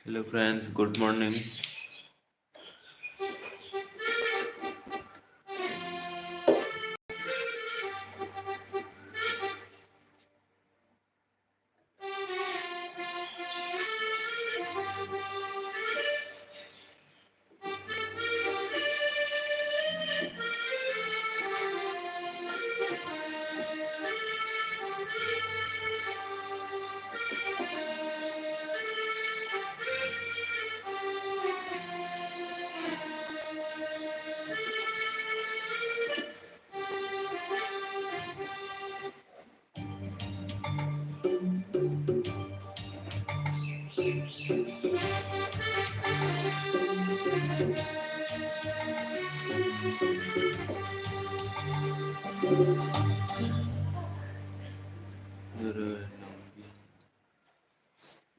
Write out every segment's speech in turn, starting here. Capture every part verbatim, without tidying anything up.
Hello friends, good morning.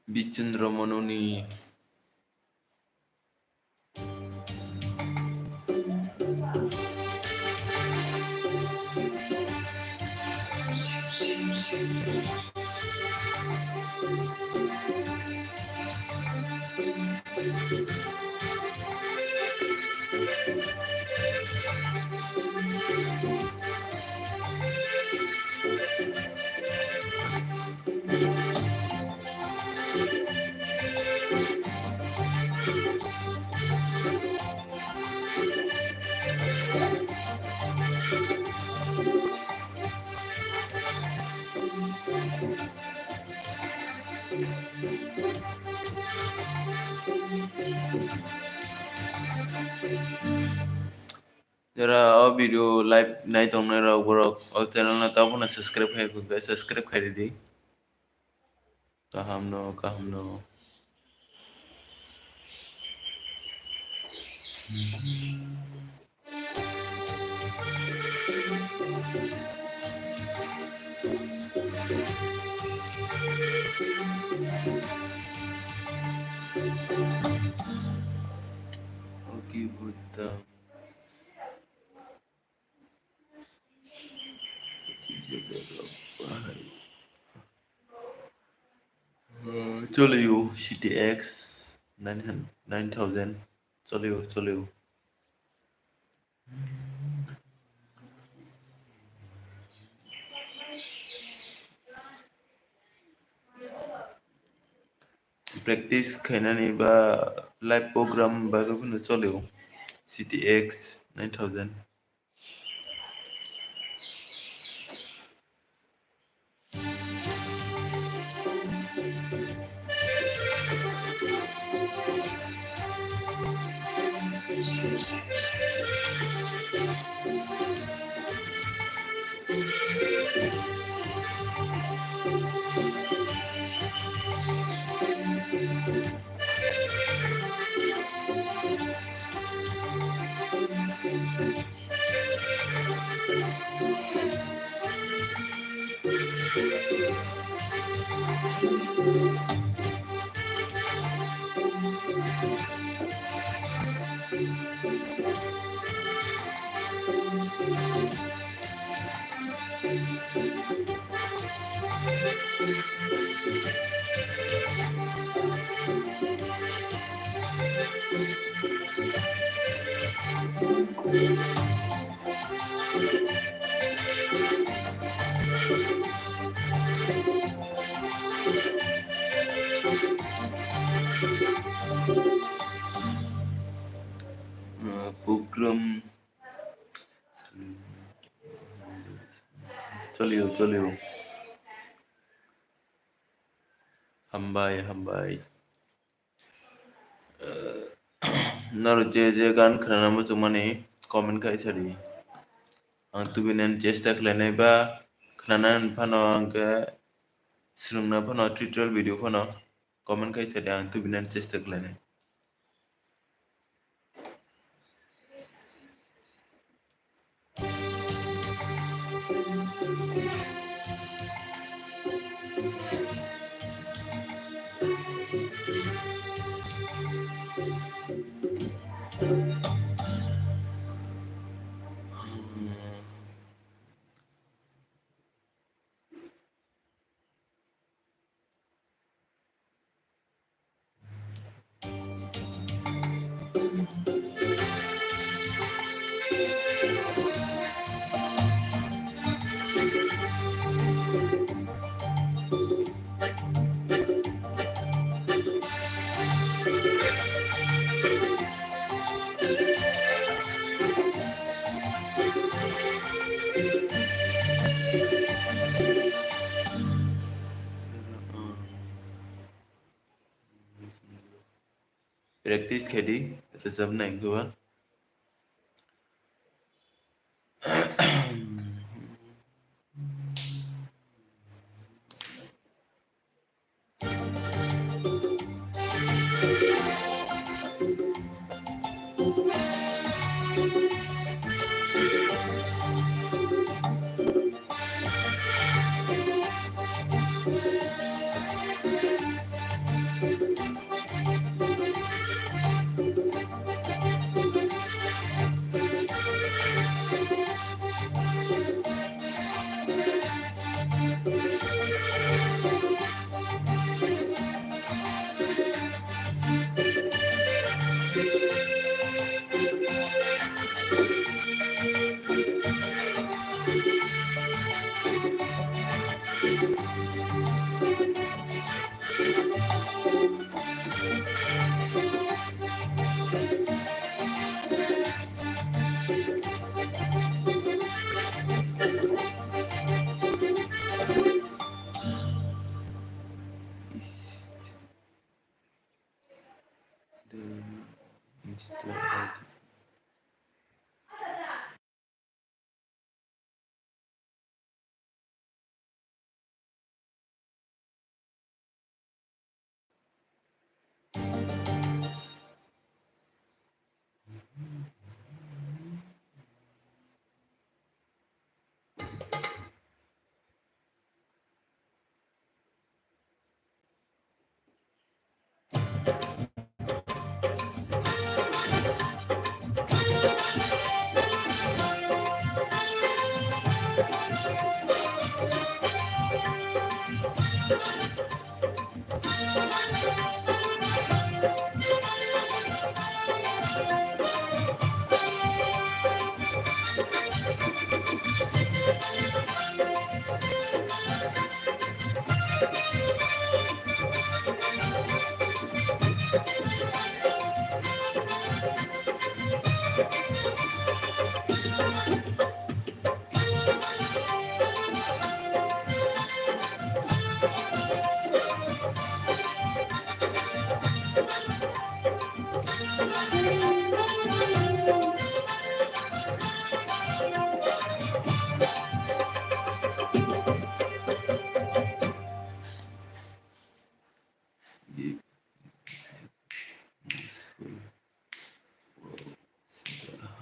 Bichendra Manoni. Jora o video live nai tongnai rok borok o channel no tabukno subscribe khai khe subscribe khai ridi. Kaham no, kaham no. Okay, Buddha. Uh, Choleo C T X nine hundred, nine thousand. Choleo, Choleo. Practice khainani ba live program bagwi phano Choleo C T X nine thousand. Program. Choleo, choleo. Hambai, hambai. Norok je je gan khnana muchungmani comment khai sadi. Ang tubinani chesta khlainai ba khnanani phano hwnkhe swrwngna phano tutorial video phano comment khai sadi, ang tubinani chesta khlainai. Practice khe di, rwchapnai wngkhe ba.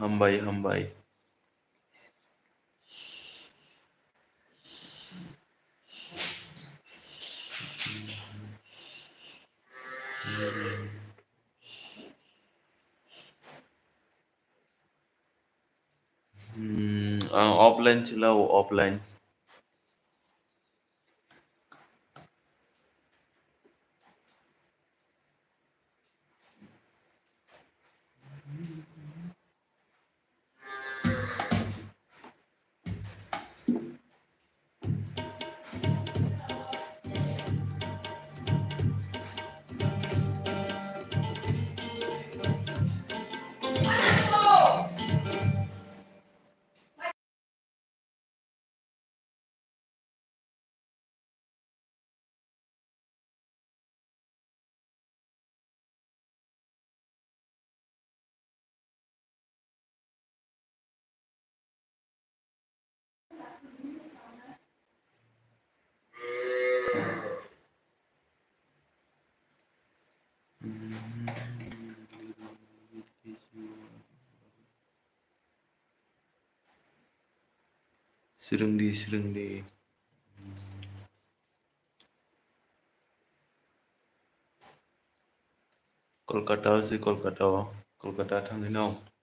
Hambai, hambai. Hmm, ang offline sila, offline. Swrwngdi, swrwngdi. Kolkata o se, Kolkata o, Kolkata thangwi no.